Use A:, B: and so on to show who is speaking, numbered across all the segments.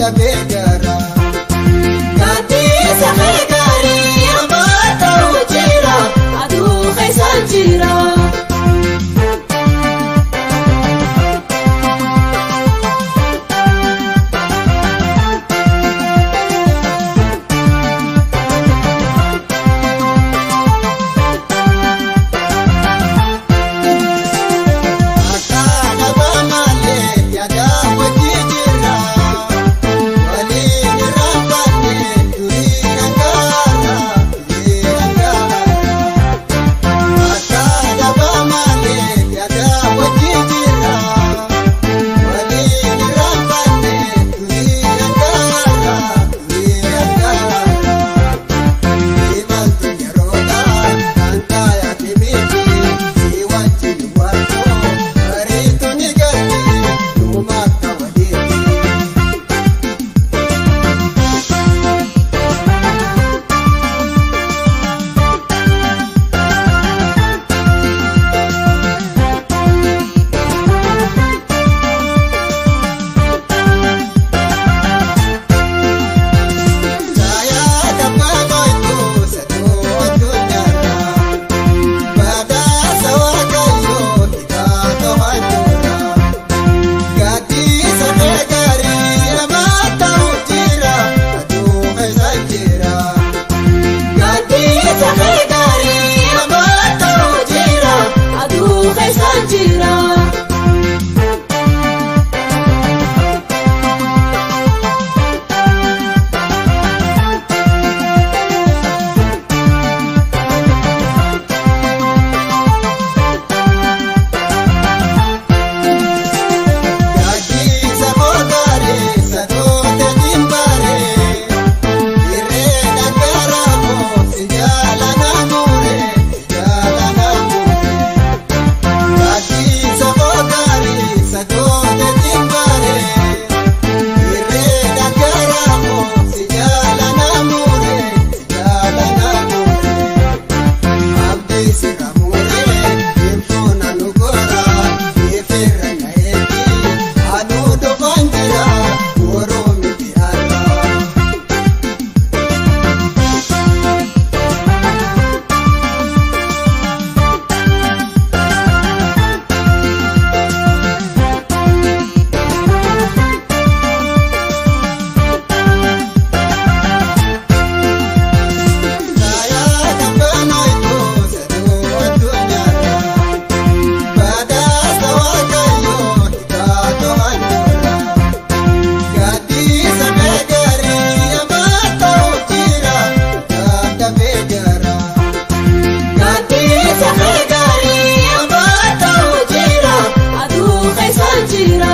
A: Dhabee jara. Gaaddisa kee gaarii hamaa ta'u jira aduu keessa jira. Akka dhabaa malee yaada wajji jira. Waliin irraanfanne durii dhangaara durii dhangaara. Akka dhabaa malee yaada wajji jira. Waliin irraanfanne durii dhangaara durii dhangaara. Imaltu yeroodha kan taayaati miti si wajjin waartuu bareedu ni galti dhuma akka waliiti. Caayaa dhabaa saduu addunyaarra badhaasa waaqayyoo hiikaa to'annuura. Gaaddisa kee gaarii namaa ta'u jira aduu keessa jira. Gaaddisa kee gaarii namaa ta'u jira aduu keessa jira. Gaaddisa koo sadoota dhimbaaree irree dhaggaraa si jaalala muuree si jaalala muuree. Gaaddisa koo sadoota dhimbaaree irree dhaggaraa si jaalala muuree si jaalala muuree. Abdii sirra muuree deemtuun anu gora ifeerra na eegi anuu dhufaan jira waroo miti har'a. Caayaa dhabaa saduu addunyaarra badhaasa waaqayyoo hiikaa to'annuura. Gaaddisa kee gaarii namaa ta'u jira dhabee jara. Gaaddisa kee gaarii namaa ta'u jira aduu keessa jira.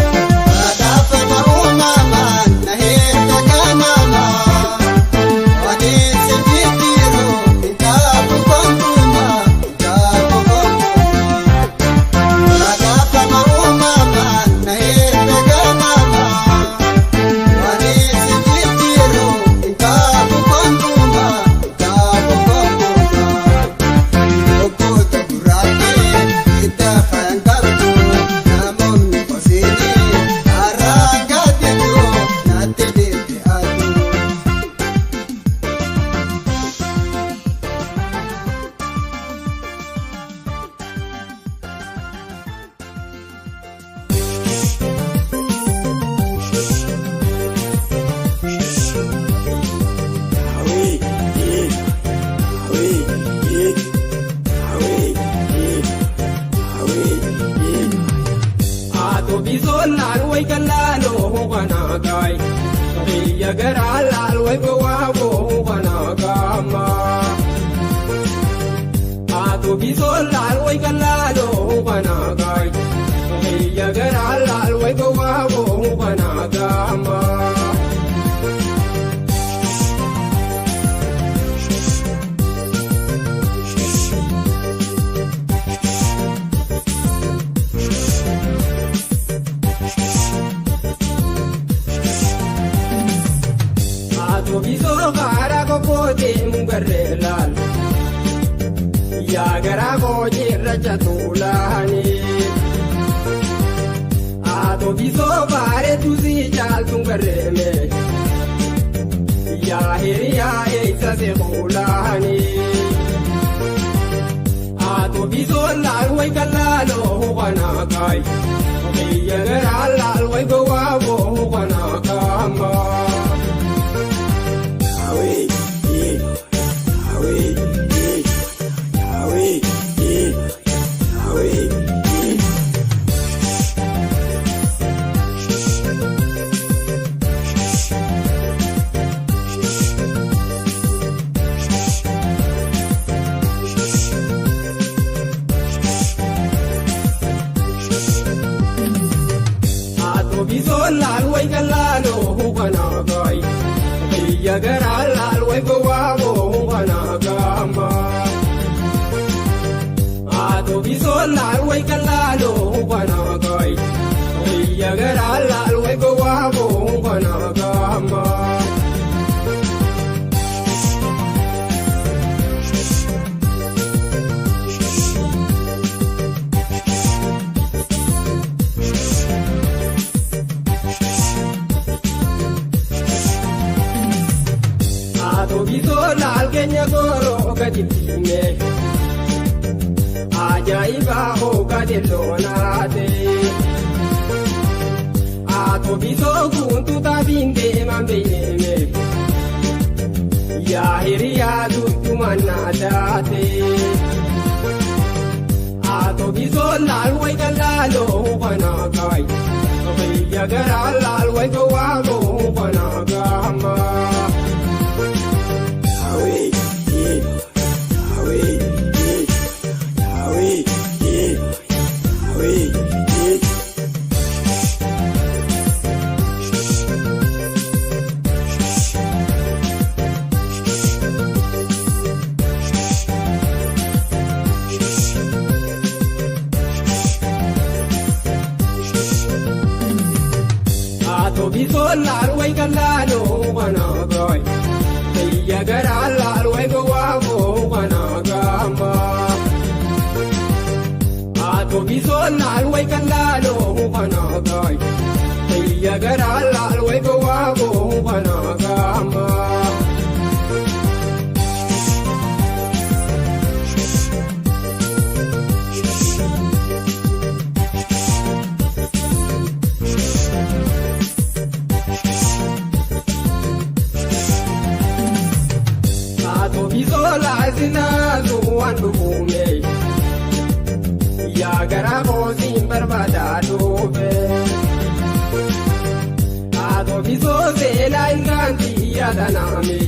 A: Badhaafama uumamaan na heerta kanamaa waliin si jijjiiru hin taaku gonkumaa hin taaku gonkumaa. Badhaafama uumamaan na heerta kanamaa waliin si jijjiiru hin taaku gonkumaa hin taaku gonkumaa. Okkota gurraattii itti afaan qabdu namoonni kosiini har'aan gaaddidduu natti deebi'aatu.
B: Thank bisoo karaa kokkoote mugarree laal. Yaa garaa koojirra tuulaani. Atoo bisoo bareedu si caaltuun garreeme. Yaa hiriyaa eessa si kuulaani. Atoo bisoo laal wayi kalaaloo hubanaa kaayi. Biyya garaa laal wayi gowwaa hubanaa kaama.
A: Awee, ee, awee, ee, awee, ee, awee, ee.
B: Atoo bisoo laal wayi kalaaloo hubanaa kaayi. Biyya garaa laal wayi gowwaa hubanaa kaama. Atoo bisoo laal wayi kalaaloo hubanaa kaayi. Biyya garaa laal wayi gowwaa hubanaa kaama. Atoo bisoo laal keenya gooroo gadi dhiime. Ajaa'iba hooga loonaate. Atoo bisoo guutuu taabiin deeman beekneme. Yaa hiriyaa duutumaan naa taate. Atoo bisoo laal wayi kalaaloo hubanaa kaayi. Biyya garaa laal wayi gowwaa hubanaa kaama.
A: Awee, ee, awee, ee, awee, ee, awee, ee.
B: Atoo bisoo laal wayi kalaaloo hubanaa kaayi. Biyya garaa laal wayi gowwaa hubanaa kaama. Atoo bisoo laal wayi kalaaloo hubanaa kaayi. Biyya garaa laal wayi gowwaa hubanaa kaama. Atoo bisoo laal sinaazu waan dhufuume. Yaa garaa koosiin barbaadaa dhufe. Atoo bisoo seelaa ilkaanti yaadanaame.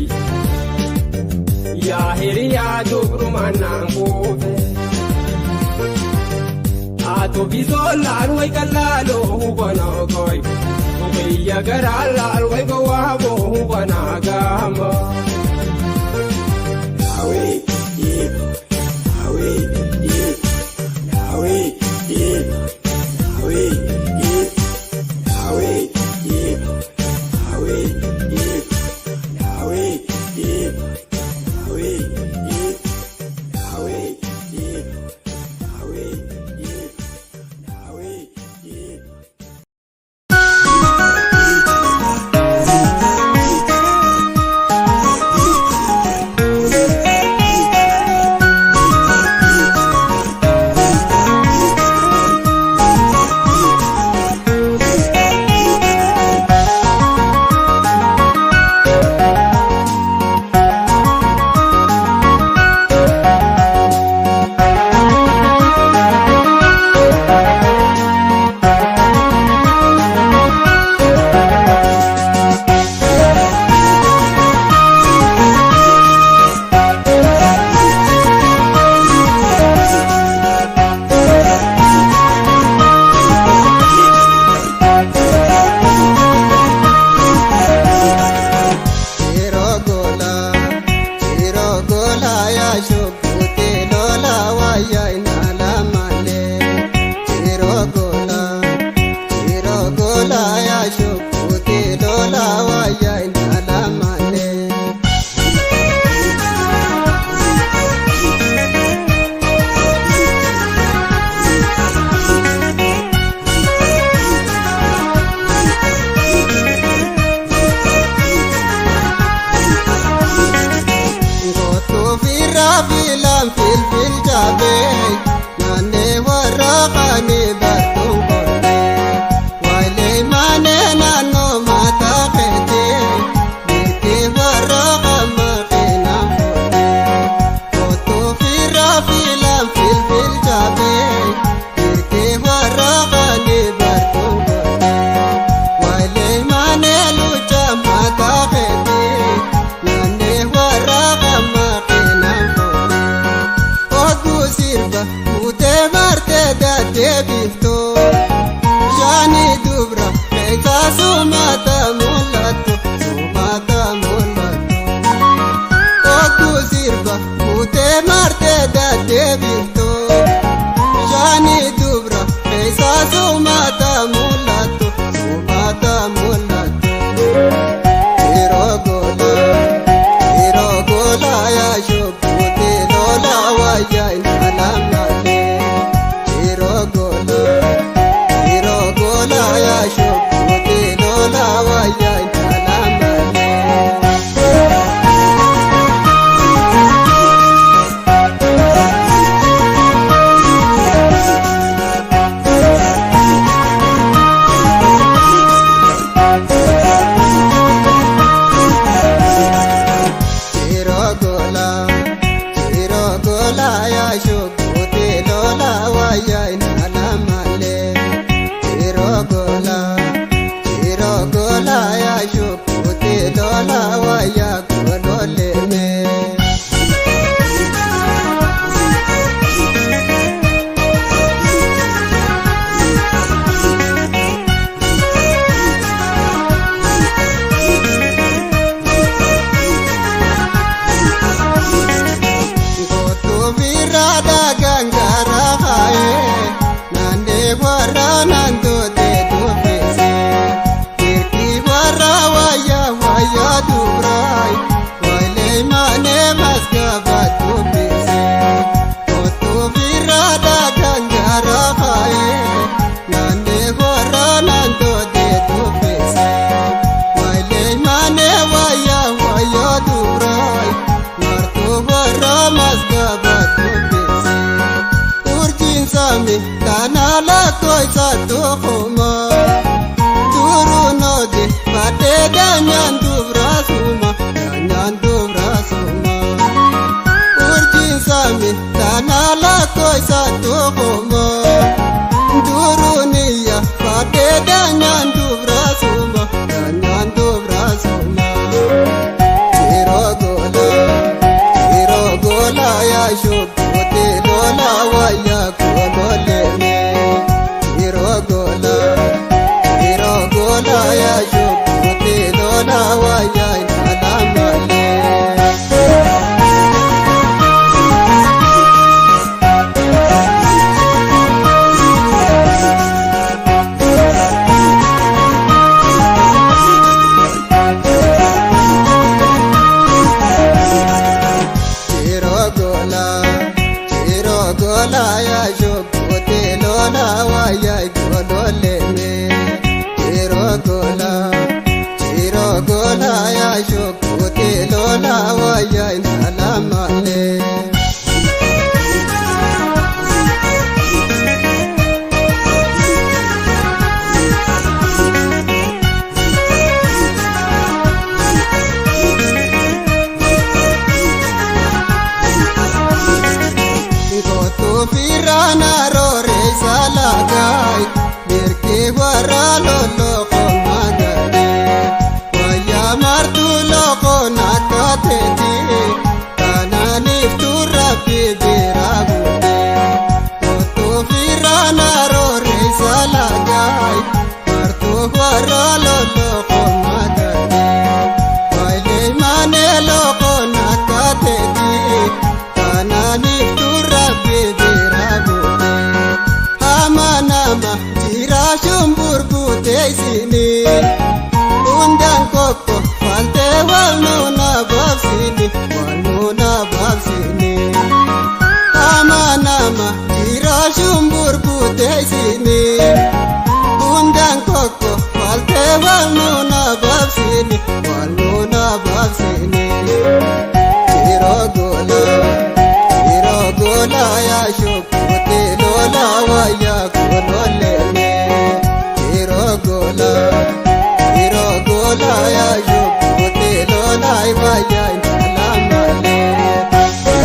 B: Yaa hiriyaa dubrumaan naan kuufe. Atoo bisoo laal wayi kalaaloo hubanaa kaayi. Biyya garaa laal wayi gowwaa hubanaa gaama.
A: Awee, ee, awee, ee, awee, ee, awee, ee, awee, ee, awee, ee, awee, ee, awee, ee, awee, ee, awee, ee, awee, ee. Guba guutee martee deddeebiftu bishaanii dubra keessaa sumaata mul'attu sumaata mul'attu. Yeroo gola yeroo gola yaa shubbuutee lola wayyaa intala malee. Yeroo gola yeroo gola yaa shubbuutee lola wayyaa intala malee. Chirogola, chirogola ya shukute lola waya inala male. Chirogola, chirogola ya shukute lola waya kolole me. Kootu biraadha gangara haayee naannee warra naantootee dubbise kirkii warra wayyaa wayyaa duraay wayilee maanee maskaba dubbise. Kootu biraadha gangara haayee naannee warra naantootee dubbise wayilee maanee wayyaa wayyaa duraay. Martuu warra masgaba dubbise. Urjiin samii kana lakkoo isa tokkuma. Duruu nooti baddee daanyaan dubra suma daanyaan dubra suma. Urjiin samii kana lakkoo isa tokkuma. Duruu niyya baddee daanyaan dubra suma daanyaan dubra suma. Chirogola, chirogola ya shukute lola waya kolole me. Chirogola, chirogola ya shukute lola waya intala male. Chirogola, chirogola ya shukute lola waya kolole me. Chirogola, chirogola ya shukute lola waya intala male. Kootu firana roore salagaay mirki warra loloko magale wayya martu loko nakkateeti kanaaniif turabbi bira buute. Kootu firana roore salagaay martu warra loloko magale waylee maane loko nakkateeti. Kanaaniif turabbi bira buute. Hama nama jiraashuun burbuute isini. Hundaan kokko faltee wal nuuna baabsini wal nuuna baabsini. Hama nama jiraashuun burbuute isini. Hundaan kokko faltee wal nuuna baabsini wal nuuna baabsini. Chirogola, chirogola ya shukute lola waya kolole me. Chirogola, chirogola ya shukute lola waya intala male.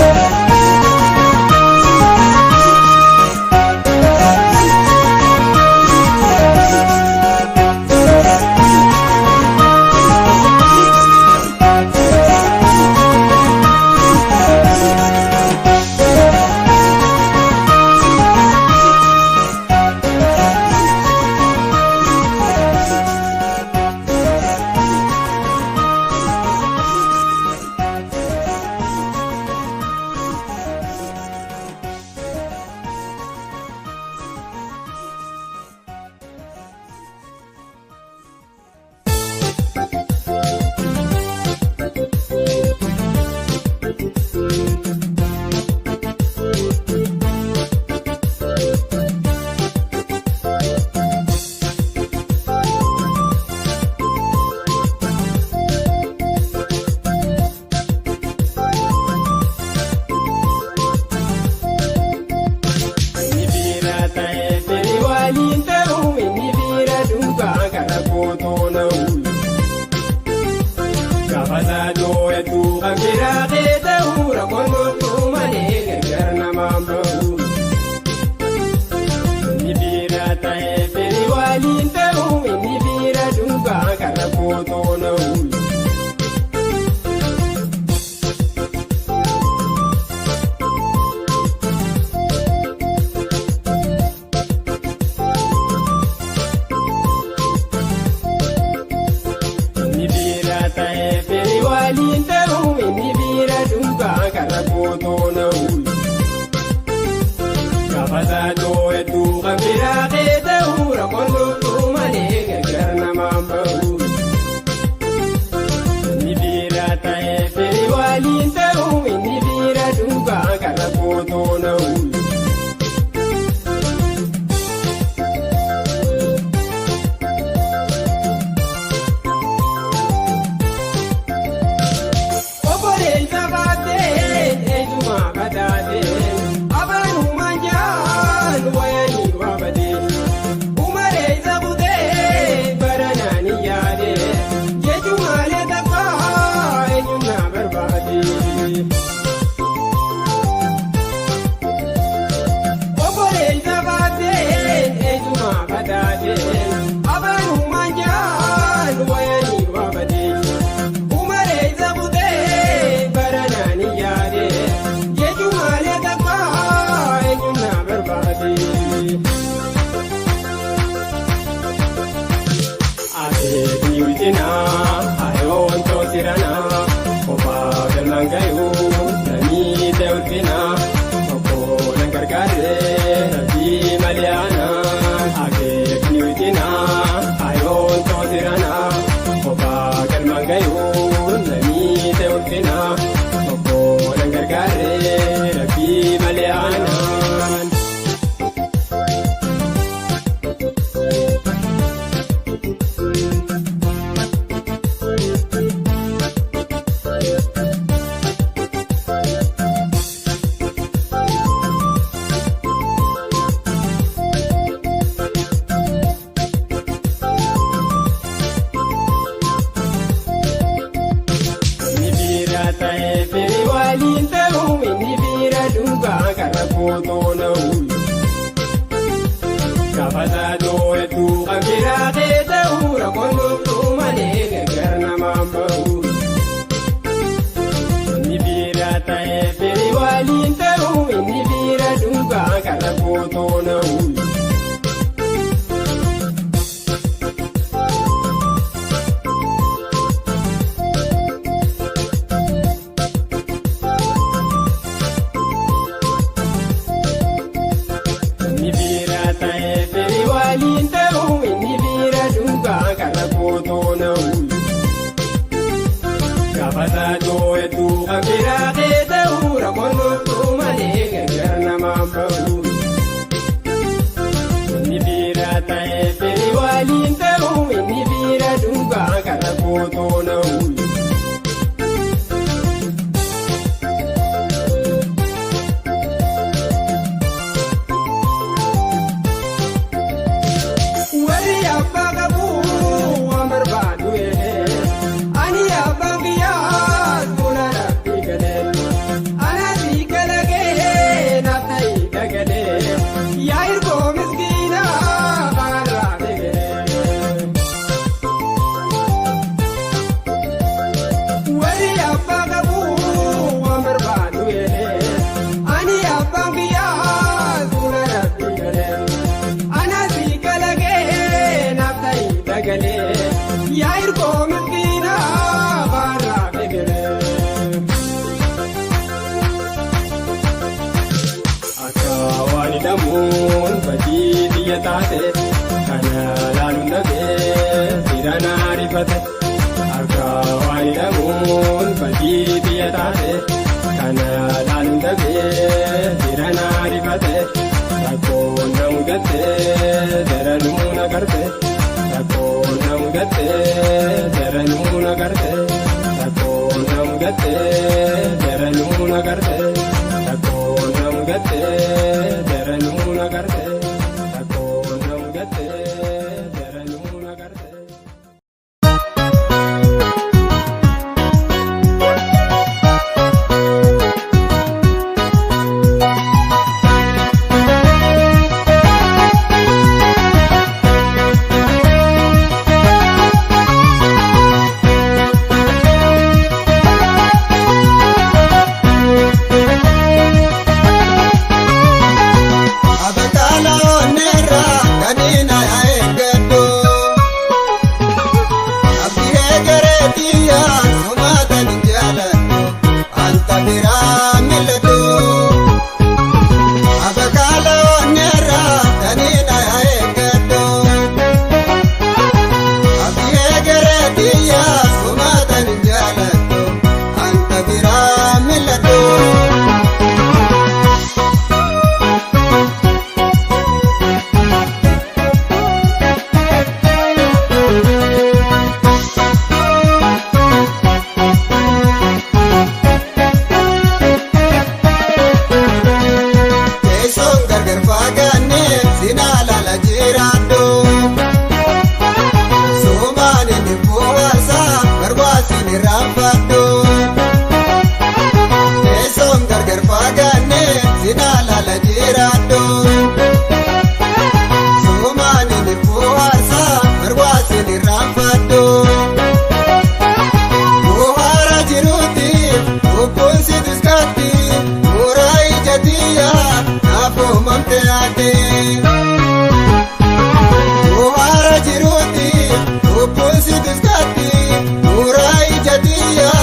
B: na'u. Gaafataa dooyatu kan biraa kee ta'u rakkoon dhuftu malee gargar namaan ba'u. Inni bira ta'ee fedhi waliin ta'u inni bira dhugaa kan rakkoo toona'u. Inni bira ta'ee fedhi waliin ta'u inni bira dhugaa kan rakkoo toona'u. Gaafataa dooyatu kan biraa kee ta'u rakkoon dhuftu malee gargar namaan ba'u. Inni bira ta'ee fedhi waliin ta'u inni bira dhugaa kan rakkoo toona'u. Obboleessa baatee eenyumaa badaatee afaanumaan jaan wayanii waabatee umareessa kutee baranaan hin yaadee jechuun takkaa eenyumaa barbaade. Obboleessa baatee eenyumaa badaatee afaanumaan jaan wayanii waabatee. Umareessa kutee baranaan hin yaadee jechuun malee takkaa eenyumaa barbaade. Akeetii ulfinaa ayoon toosiranaa kophaa galmaan gayuu namni ta'e ulfinaa tokko nan gargaaree rabbii malee aanaa. Akeetii ulfinaa ayoon toosiranaa kophaa galmaan gayuu namni ta'e ulfinaa tokko nan gargaaree rabbii malee aanaa. Inni bira ta'ee fedhi waliin ta'u inni bira dhugaa kan rakkoo toona'u. Gaafataa dooyatu kan biraa kee ta'u rakkoon dhuftu malee gargar namaan ba'u. Inni bira ta'ee fedhi waliin ta'u inni bira dhugaa kan rakkoo toona'u. Inni bira ta'ee fedhi waliin ta'u inni bira dhugaa kan rakkoo toona'u. Gaafataa dooyatu kan biraa kee ta'u rakkoon dhuftu malee gargar namaan ba'u. Inni bira ta'ee fedhi waliin ta'u inni bira dhugaa kan rakkoo toona'u. Warri abbaa qabu waan barbaadu eegalee ani abbaan biyyaa tola rabbi galee anaati kalaqee naaf ta'ii dagalee yaa hirkoo miskiinaa baarraa eegalee. Warri abbaa qabu waan barbaadu eegalee ani abbaan biyyaa tola rabbi galee. Anaasi kalaqee naaf ta'ii dagalee yaa hirkoo miskiinaa baarraa eegalee. Akka waan hidhamuun badii biyya taate kana laaluun dhabee fira rifate. Akka waan hidhamuun badii biyya taate kana laaluun dhabee fira rifate. Rakkoon na mudattee daranuu na garte. Rakkoon na mudattee daranuu na garte. Rakkoon na mudattee daranuu na garte. Rakkoon na mudattee daranuu na garte. Rakkoon na mudattee.
A: Irraanfadhu. Teessoon gargar fagaanne sinaa laala jiraadhu. Sumaan inni bu'aarsa barwaasin irraanfadhu. Bu'aara jiruuti lubbuun si tuskaatti suuraa ija tiyyaa naaf uumamte yaadde. Bu'aara jiruuti lubbuun si tuskaatti suuraa ija tiyyaa.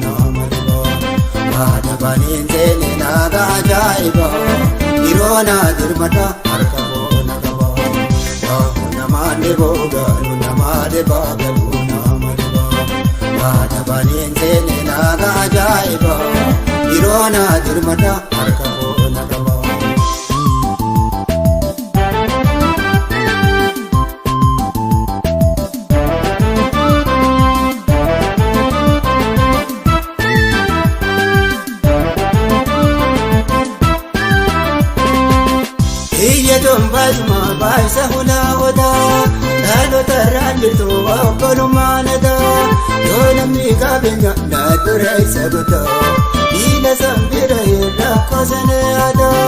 A: nama dhiba. Haadha baniin seene naaga ajaa'iba. Yeroo naa dirmata harka boona qaba. Baahu namaa dhiboo galu namaa dhibaa galu nama dhiba. Haadha baniin seene naaga ajaa'iba. Yeroo naa dirmata harka boona qaba. Iyya tombaasuma baay'isa hulaa dhaloota irraan jirtu obbolummaan aadaa yoo namni qabeenya na dura isa guutaa diina sanbira rakkoo sana aadaa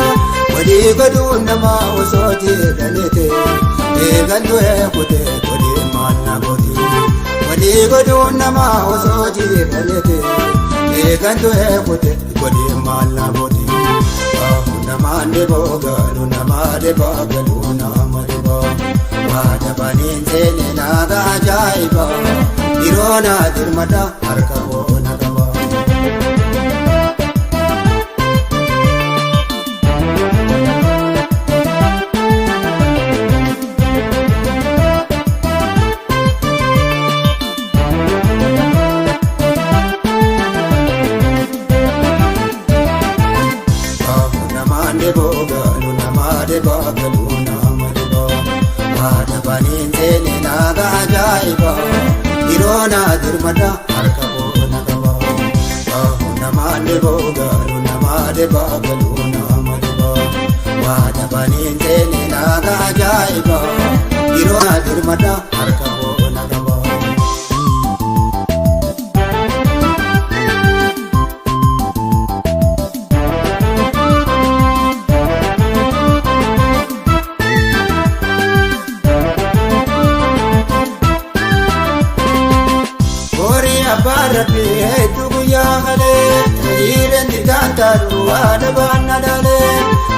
A: walii godhuu nama osoo jedhaniiti eegan du'e kutee godhee maal na gooti walii godhuu nama osoo jedhaniiti eegan du'e kutee godhee maal na gooti. Namaan dhiboo galu namaa dhibaa galu nama dhibaa. Haadha baniin seene naaga ajaa'iba. Yeroo naa dirmata harka boona qaba. Namaan dhiboo galu namaa dhibaa galu nama dhibaa. Haadha baniin seene naaga ajaa'iba. Yeroo naa dirmata harka boona qaba. Namaan dhiboo galu namaa dhibaa galu nama dhibaa. Haadha baniin seene naaga ajaa'iba. Yeroo naa dirmata harka boona qaba. Horii abbaan rabbi hedduu guyyaa malee dhiirri taantaatu haadha baanna laalee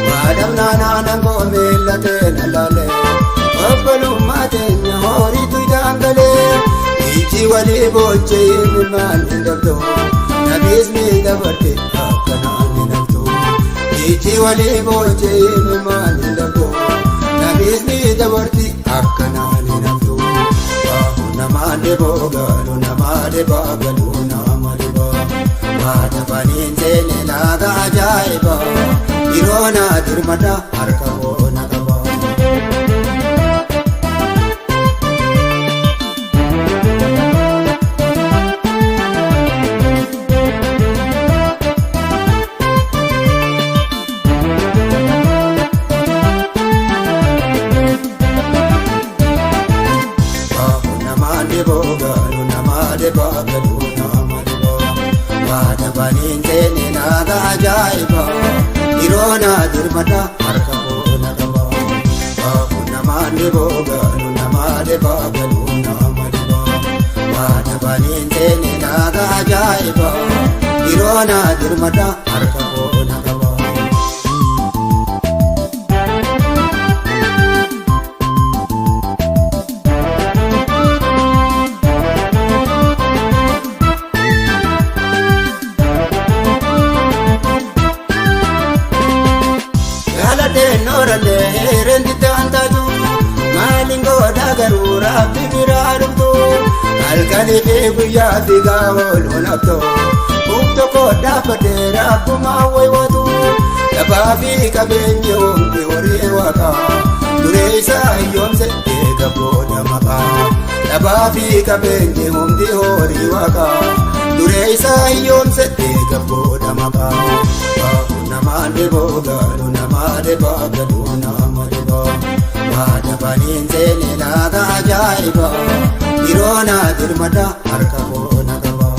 A: haadha naanaan goomeellatee na laalee obbolummaa teenya horiitu daangalee ijji walii boochee ilmaan hin dhabdu nabiis ni dabarte akkanaan hin haftu ijji walii boochee ilmaan hin dhabdu nabiis ni dabarte akkanaan hin haftu. Namaan dhiboo galu namaa dhibaa galu nama dhibaa. Haadha baniin seene naaga ajaa'iba. Yeroo naa dirmata harka boona qaba. Namaan dhiboo galu namaa dhibaa galu nama dhibaa. Haadha baniin seene naaga ajaa'iba. Yeroo naa dirmata harka boona qaba. Namaan dhiboo galu namaa dhibaa galu nama dhibaa. Haadha baniin seene naaga ajaa'iba. Yeroo naa dirmata harka boona qaba. Galatee nooralee heereen taantaatu maaliin godha garuu rabbi biraa dhuftu halkanii fi guyyaa fiigaa ooluu naftu bukto koo dhaabbatee rabbumaa waywatu lafaa fi qabeenyi hundi horii waaqa duree isaa hiyyoomse eega booda maqaa lafaa fi qabeenyi hundi horii waaqa duree isaa hiyyoomse eega booda maqaa. Namaan dhiboo galu namaa dhibaa galu nama dhibaa. Haadha baniin seene naaga ajaa'iba. Yeroo naa dirmata harka boona qaba.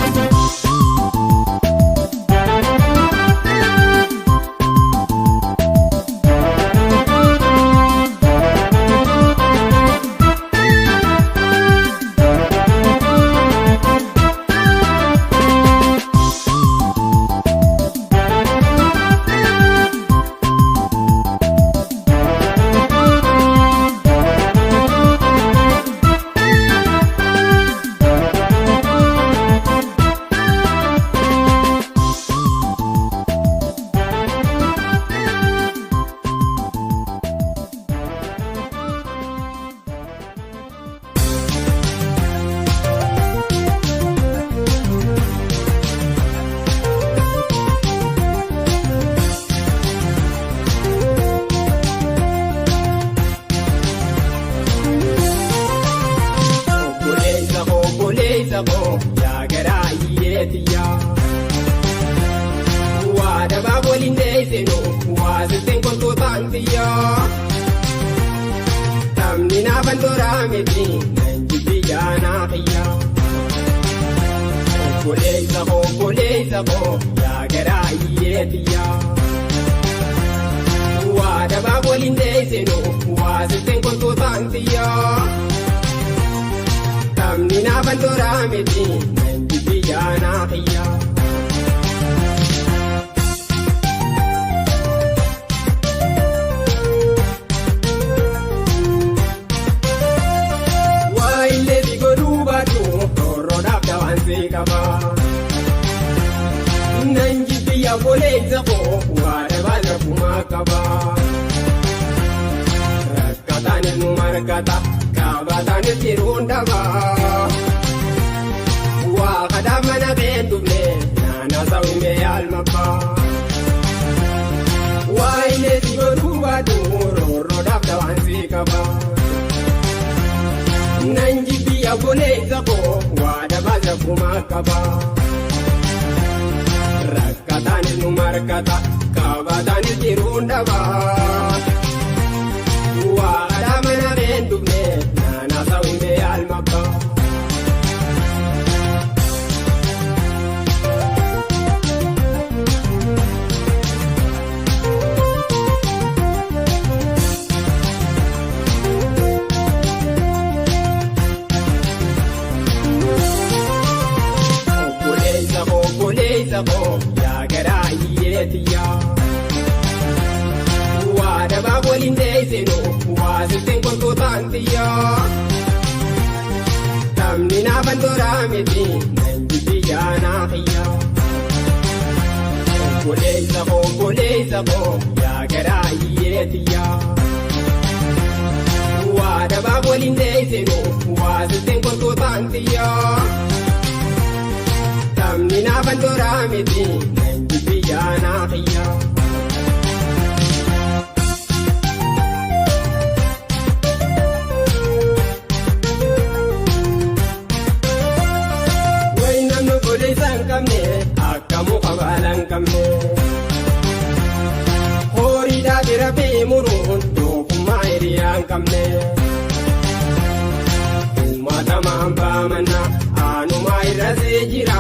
B: bandoraa miti nan jibbi yaanaa xiyyaa. Obboleessa koo obboleessa koo yaa garaa hiyyeetiyyaa. Waa dabaa waliin deessinu waa sitteen kottu taantiyyaa. Taphni naa bandoraa miti nan jibbi yaanaa xiyyaa. Waa illee si godhuu baatu roorroodhaaf dawaan si qaba. Nan jibbi yaa obboleessa koo waa dabaa lakkumaa qaba. Rakkataan nu markata kaabataan jiruun dhaba. Waa kadhaa mana beektumne naana sawimee almabbaa. Waa illee si godhuu baatu roorroodhaaf dawaan si qaba. Nan jibbi yaa obboleessa koo waa dabaa lakkumaa qaba. Rakkataan nu markata kaabataan jiruun dhaba. Waa kadhaa mana beektumne naana sawimee almabbaa. Obboleessa koo obboleessa koo yaa garaa hiyyeetiyyaa. Waa dabaa waliin deessinu waa sitteen kottu taantiyyaa. Taphni naa bandoraa miti nan jibbi yaanaa xiyyaa. Obboleessa koo obboleessa koo yaa garaa hiyyeetiyyaa. Waa dabaa waliin deessinu waa sitteen kottu taantiyyaa. Taphni naa bandoraa miti nan jibbi yaanaa xiyyaa. Wayi namni obboleessa hin qabne akka muka baala hin qabne. Horiidhaa bira muruun doofummaa hiriyaa hin qabne. Uummatamaan baamana aanumaa irra see jira.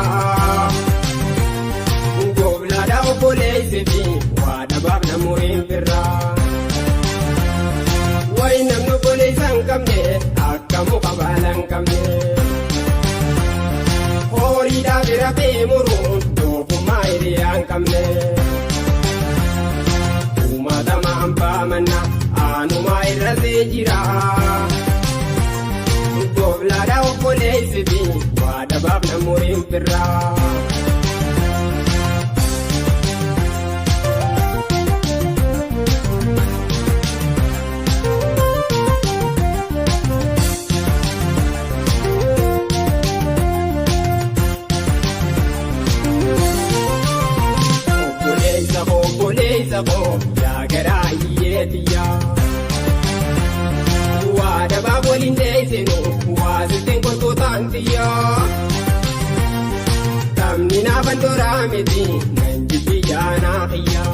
B: Gooblaadhaa obboleessi fi waa dhabaaf namuriin firra. Wayi namni obboleessa hin qabne akka muka baala hin qabne. Horiidhaa bira muruun doofummaa hiriyaa hin qabne. Uummatamaan baamana aanumaa irra see jira. Gooblaadhaa obboleessi fi waa dhabaaf namuriin firra. Obboleessa koo obboleessa koo yaa garaa hiyyeetiyyaa. Waa dabaa waliin deessinu waa sitteen kottu taantiyyaa. Taphni naa bandoraa miti nan jibbi yaanaa xiyyaa.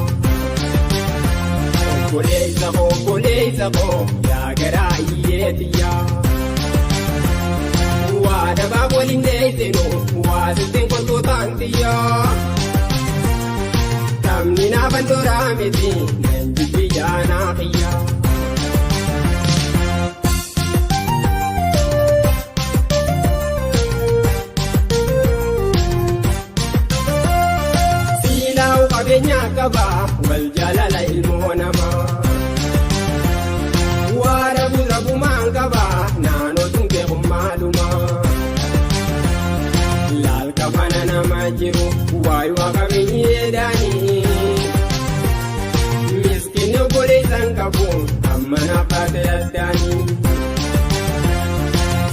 B: Obboleessa koo obboleessa koo yaa garaa hiyyeetiyyaa. Waa dabaa waliin deessinu waa sitteen kottu taantiyyaa. Taphni naa bandoraa miti nan jibbi yaanaa xiyyaa. Siilaa'u qabeenya qaba wal jaalala ilmoo namaa. Waa rabu rabumaan qaba naannoo tun keekummaadhuma. Laal kafana nama jiru waayuu qabeenyi eedaanii. Miskiinni obboleessa hin qabu amma naaf baate addaanii.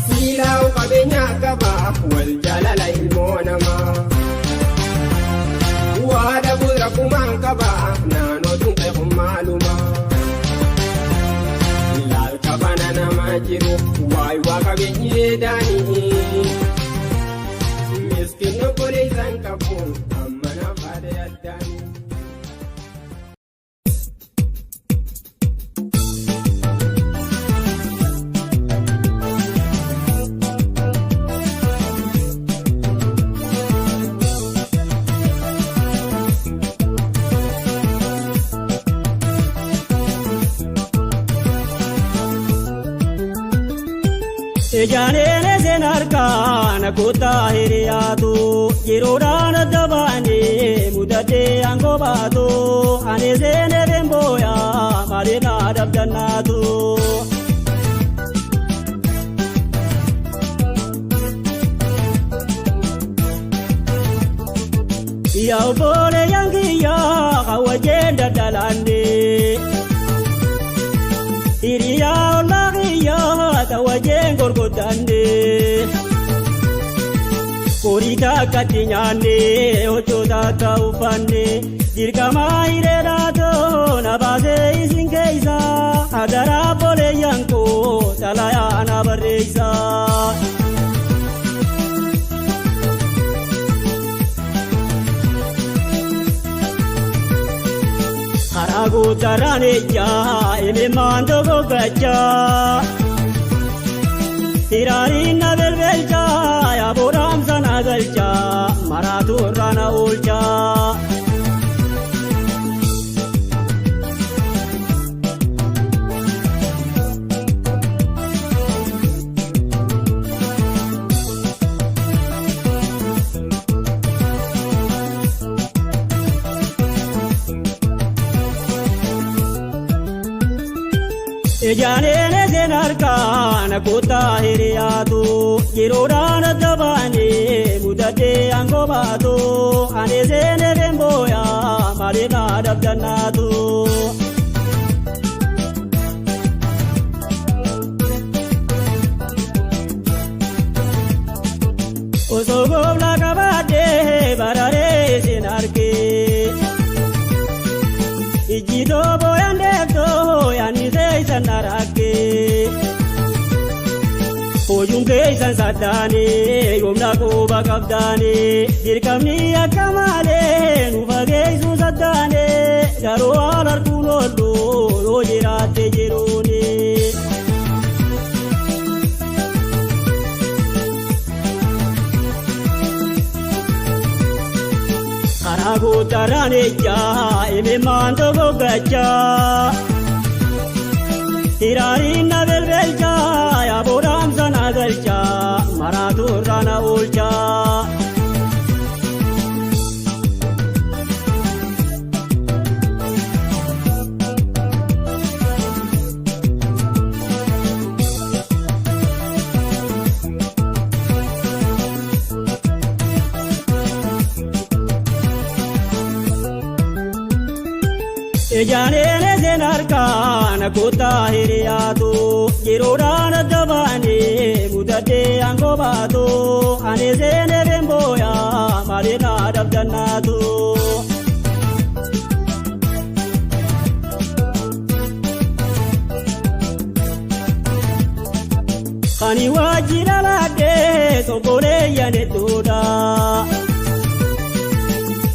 B: Siilaa'u qabeenya qaba wal jaalala ilmoo namaa. Waa dhabu rakkumaan qaba naannoo tun keekummaadhuma. Laal kafana nama jiru waayuu qabeenyi eedaanii. Miskiinni obboleessa hin qabu amma naaf baate addaanii.
C: Ijaaneen seen harkaan kottaa hiriyaatu yeroodhaan adda baanee mudadhee aangoo baatu ani seenee booyaa maaliirraa dhabdannaatu. Yaa obbolee yaangiyyaa hawwajeen dadalaannee. Hiriyaa ollaa kiyyaa tawajeen gorgottanne. Horii takkatti nyaanne hojjota akka uffanne dirqama hireedhaatoo na baasee isin keessa hadaraa boleeyyan koo xalayaa na barreessa. Karaa guutarraan ejjaa imimmaan dogoggachaa. Hiraariin na belbelchaa yaa boodhaamsa na galchaa maraatu irraa na oolchaa. Ijaaneen seen harkaan kottaa hiriyaatu yeroodhaan adda baanee mudadhee aangoo baatu ani seenee booyaa maaliirraa dhabdannaatu. Osoo goobla qabaadhee bararee seen argee. Ijji tooboyaan deemtoo yaani seesan narakkee. Hojuun keessan saddaanii yoomna quba qabdaanii dirqamni akka malee nu fageessu saddaanii garuu haala arguun oollu yoo jiraatte jiruuni. Karaa guutarraan ejjaa imimmaan dogoggachaa. Hiraariin na belbelchaa yaa boodhaamsa na galchaa maraatu irraa na oolchaa. Ijaaneen seen harkaan kottaa hiriyaatu yeroodhaan adda baanee mudadhee aangoo baatu ani seenee booyaa maaliirraa dhabdannaatu. Ani waajjira laadhee sobboleeyyan hedduudha.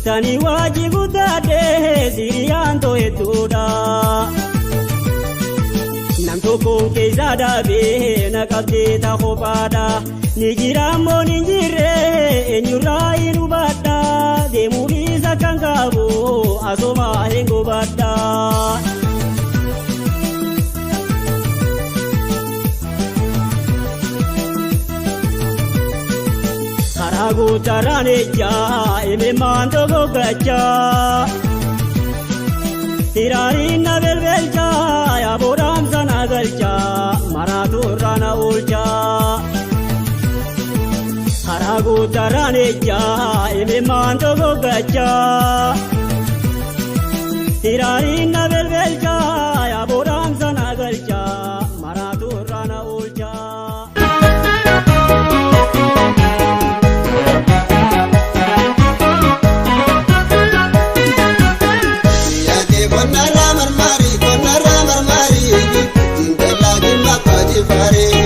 C: Tani waajji guddaadhee siriyaan to'ettuudha. Nam tokkoon keessa dhaabee na qabdee ta kophaadha. Ni jira ammoo ni jirre eenyurraa hin hubadha. Deemuufis akkan qabu asuma hin gubadha. Karaa guutarraan ejjaa imimmaan dogoggachaa. Hiraariin na belbelchaa yaa boodhaamsa na galchaa maraatu irraa na oolchaa. Karaa guutarraan ejjaa imimmaan dogoggachaa. Hiraariin na belbelchaa yaa boodhaamsa na galchaa maraatu irraa na oolchaa.
A: Yaadee qonnarraa marmaarii qonnarraa marmaarii jingallaa jimma qajifaaree.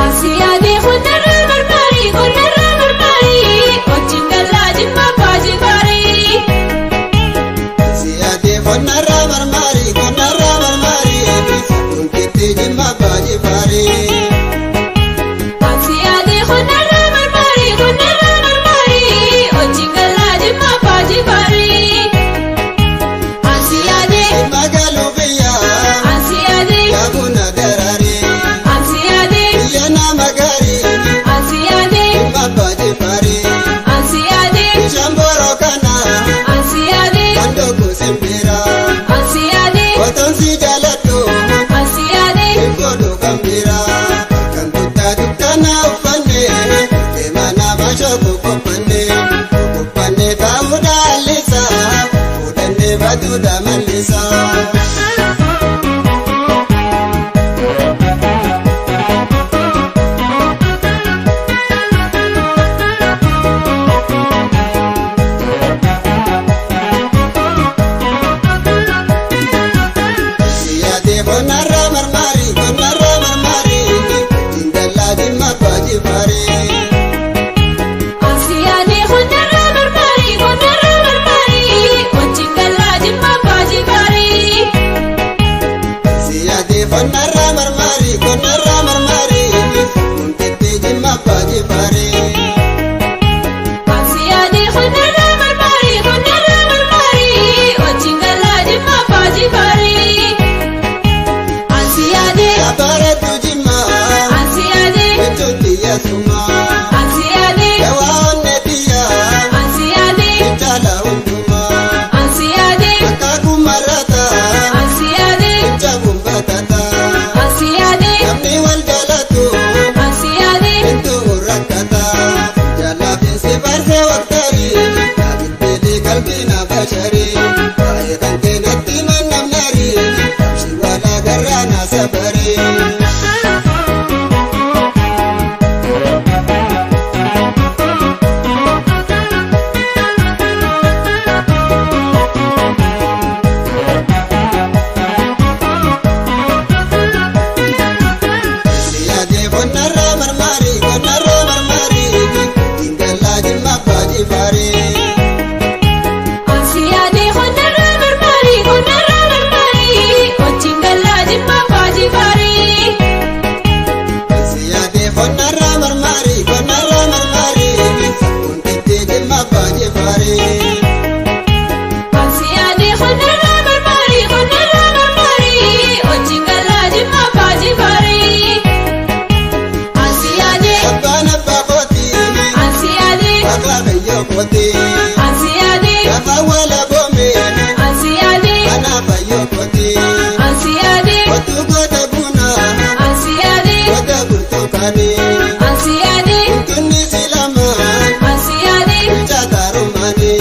D: Asiyaadee qonnarraa marmaarii qonnarraa marmaarii wajjin galaa jimma baajii gaarii.
A: Siyaadee qonnarraa. kooti.
D: Ansiyaade.
A: Lafa wala boome.
D: Ansiyaade.
A: Kana fayyoo kooti.
D: Ansiyaade.
A: Kootu goota buna.
D: Ansiyaade.
A: Goota burtukaani.
D: Ansiyaade.
A: Kuntunni silama.
D: Ansiyaade.
A: Bilchaata rumaani.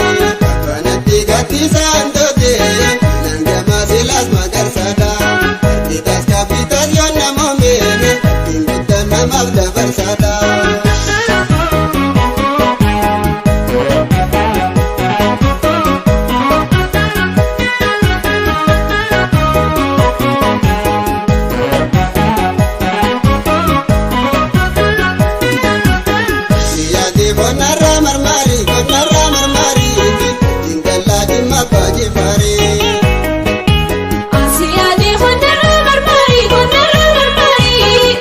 A: Akkanatti gatisaan toote. Nangama silas magarsaadha. Artitas kaafitas yoo namoome. Ittiin guddaa namaaf dabarsaadha. Siyaati bonarra marmari bonarra marmari jingallaa dhimma abbaa jifaari.
D: Ansiyaade hundarra marmari hundarra marmari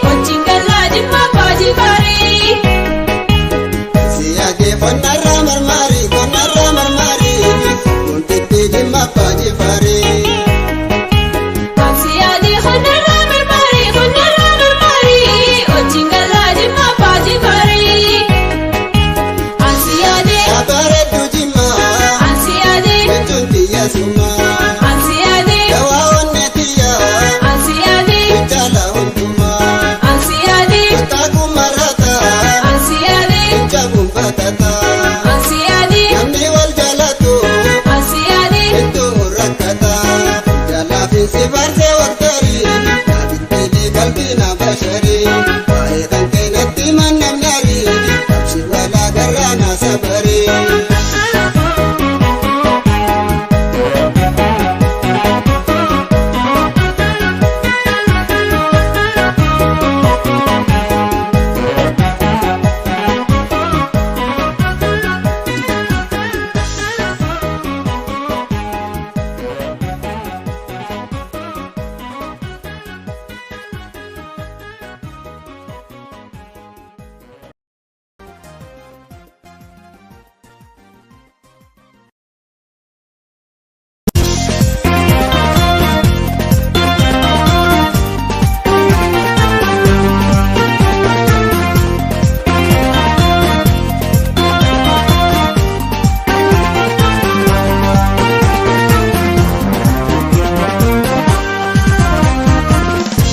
D: wajjin galaa jimma abbaa faarii.
A: Siyaati bonarra marmari bonarra marmari guntitti dhimma abbaa jifaari.
D: Ansiyaade hundarra marmari hundarra marmari wajjin galaa jimma abbaa faarii. Ansiyaade.
A: Abareedduu jimmaa
D: Ansiyaade.
A: jechuun xiyya summaa
D: Ansiyaade.
A: dawaa onnee xiyyaa
D: Ansiyaade.
A: jaala hundumaa
D: Ansiyaade.
A: kotaaku marata
D: Ansiyaade.
A: jabuun batata
D: Ansiyaade.
A: namni wal jaalatu.
D: Ansiyaade.
A: Iddoo rakkata jaalaafi si farsee waktarii naabitteetii qalbii na basharii waa'ee kan keenatti mannamnaarii qabsi walaa garraa na sabarii.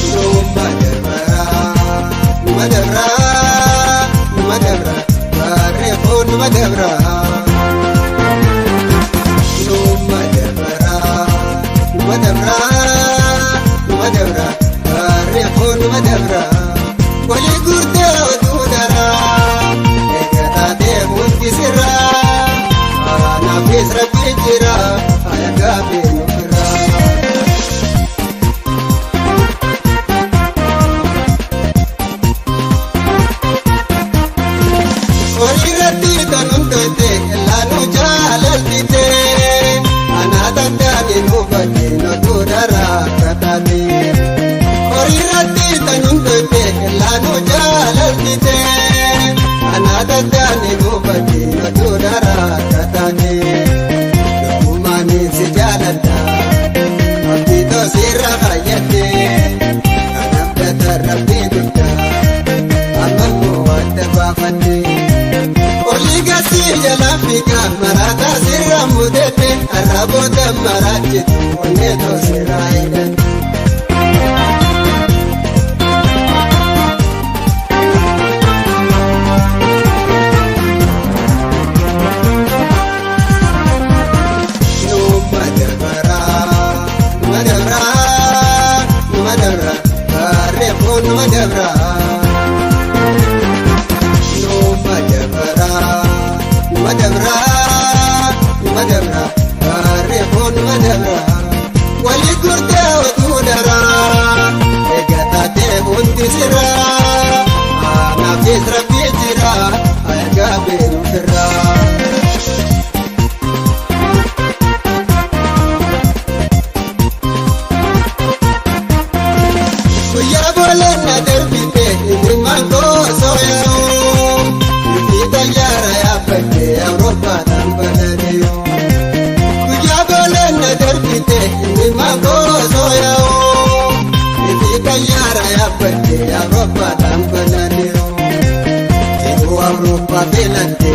A: Numa dabraa, numa dabraa, numa dabraa, barreeffoo numa dabraa. Numa dabraa, numa dabraa, numa dabraa, barreeffoo numa dabraa. Walii gurtee otuu daraa, eega taatee hundi sirraa, anaafis rabbi jira, alagaa beenu irraa. Horii kan hundote laanu jaalaltite anaata daani hubate notu daraa kataate. Horii kan hundote laanu jaalaltite anaata daani hubate notu daraa kataate. Dhugumaan si jaaladha abdii toosirra fayyadde kanaaf data rabbii guddaa amma immoo adda baafadde. Olii jala fiigaa maraataa sirra mudate arraboota maraachitu onnee toosirraa hidhate. Numa dabraa, numa dabraa, numa dabraa, barreeffoo numa dabraa. Numa dabraa, numa dabraa, numa dabraa, barreeffoo numa dabraa. Walii gurtee otuu daraa, eega taatee hundi sirraa, anaafis rabbi jira, alagaa beenu firraa. Guyyaa boolla na darbite ilmaan koo sooya'u. Nuti xayyaara yaabbate Awuroopaadhaan balali'u. Guyyaa boolla na darbite ilmaan koo sooya'u. Nuti xayyaara yaabbate Awuroopaadhaan balali'u. Jiruu Awurooppaa filatte.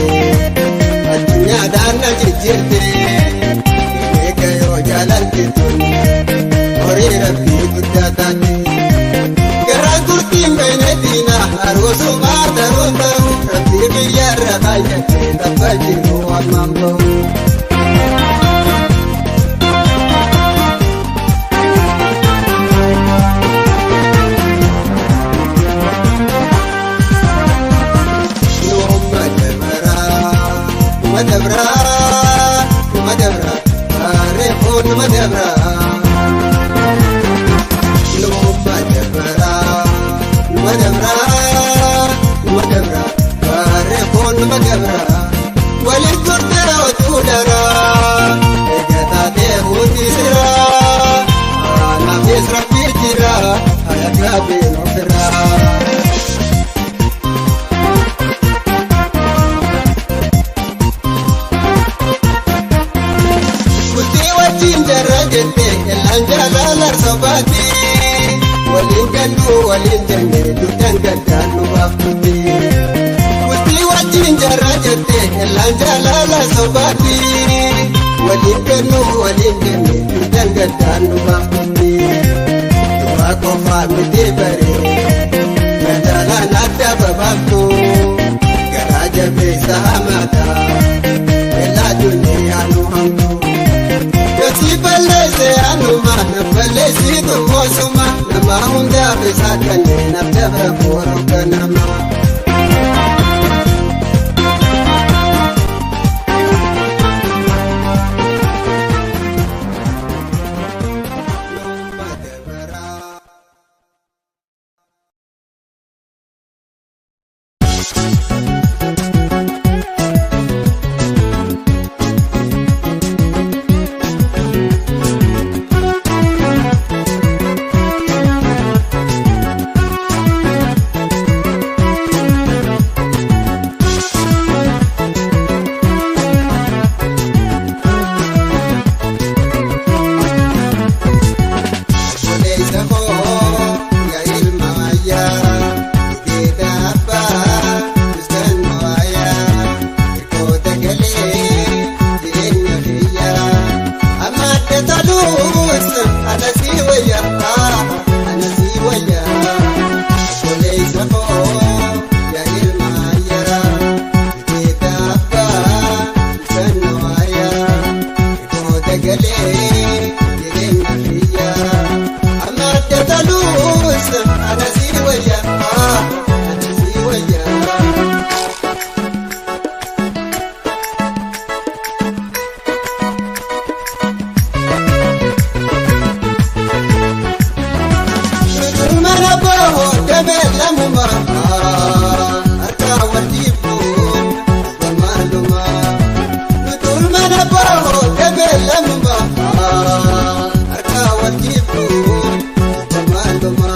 A: Baay'atee tabba jiru ammaan bahu. Numa dabraa, numa dabraa, numa dabraa, reefuu numa dabraa. Numa dabraa, numa dabraa, numa dabraa, reefuu numa dabraa. Waliin turtee otuu daraa, egaa taatee hundi siraa. Naafis rabbii jira, alagaa beenu ofirraa. Bultii wajjin jarra jette ellaan jaalala sobaati. Waliin galluu waliin jenne dugdaan gaddaan nu baaftutti. Bultii wajjin jarra jette ellaan jaalala sobaati. Waliin galluu waliin jenne dugdaan gaddaan nu baaftutti. Du'a qofaa miti baree madaalaan adda babaaftu. Garaa jabeessa hamaadha. Elaa duniyaa nu hamtu. Yosi balleesse anuma na balleessitu moosuma nama hundaaf isaa kanneen abdabra booroo ganama. Numa dabraa. Obboleessa koo yaa ilma wayyaa dhugeeta abbaa bishaan wayyaa hirkoota galee jireenya kiyyaa amma adda taluus ana sii wayyaa ana sii wayyaa. Obboleessa koo yaa ilma wayyaa dhugeeta abbaa bishaan wayyaa hirkoota galee jireenya kiyyaa. Amma adda taluus ana sii wayyaa ana sii wayyaa. Mana bahu damee lamuma harka wal dhiibuun maaluma. Nutul mana bahu damee lamuma harka wal dhiibuun maaluma.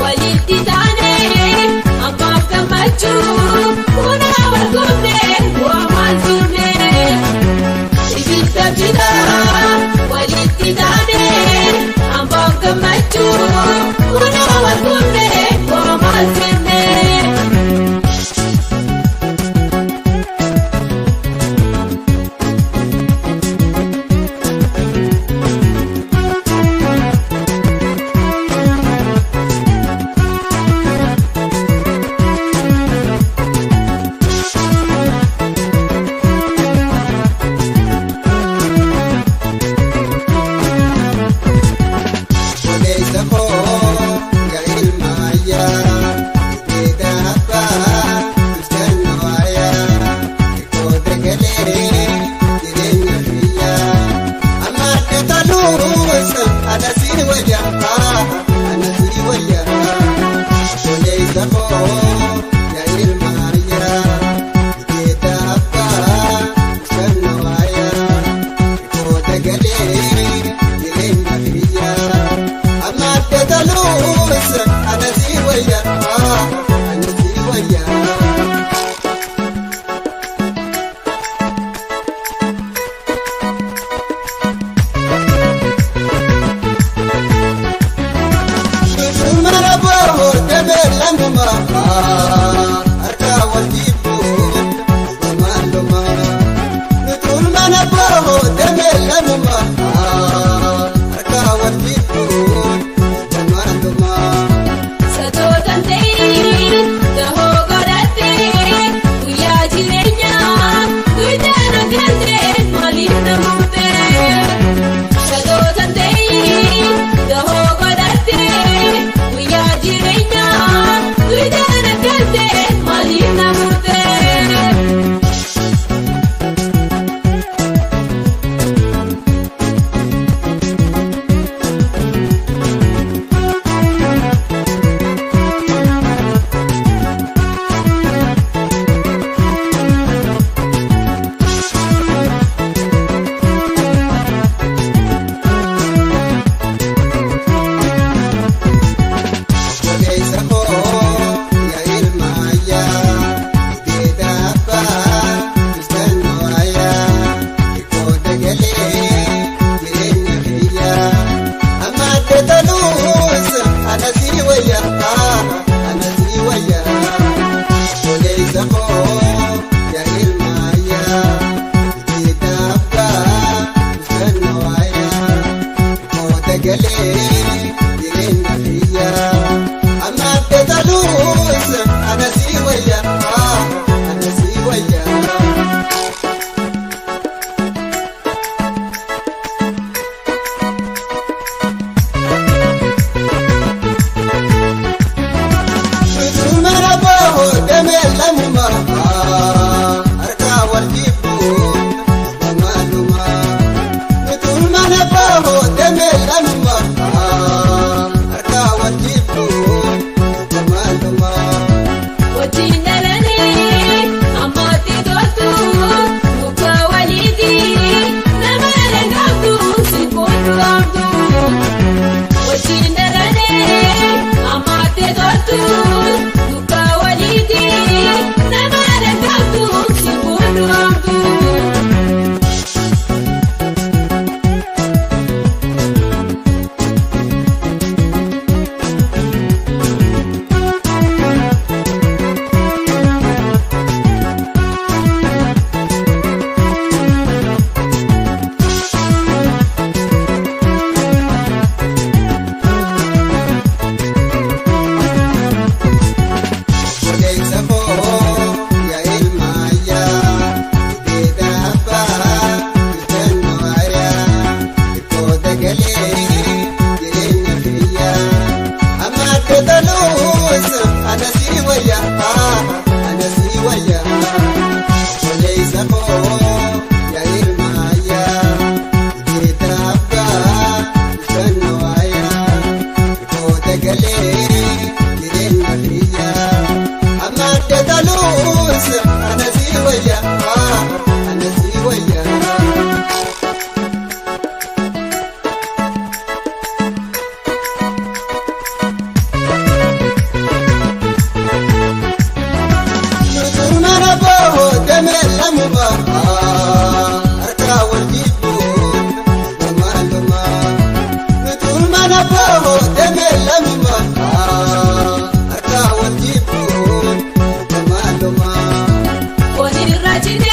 D: Walitti taanee ammaaf gammachuu kunaa wal goonee waamaan turne. Ibidda bitaa walitti taanee ammaaf gammachuu kunaa wal goonee waamaan turne.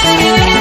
D: Thank you.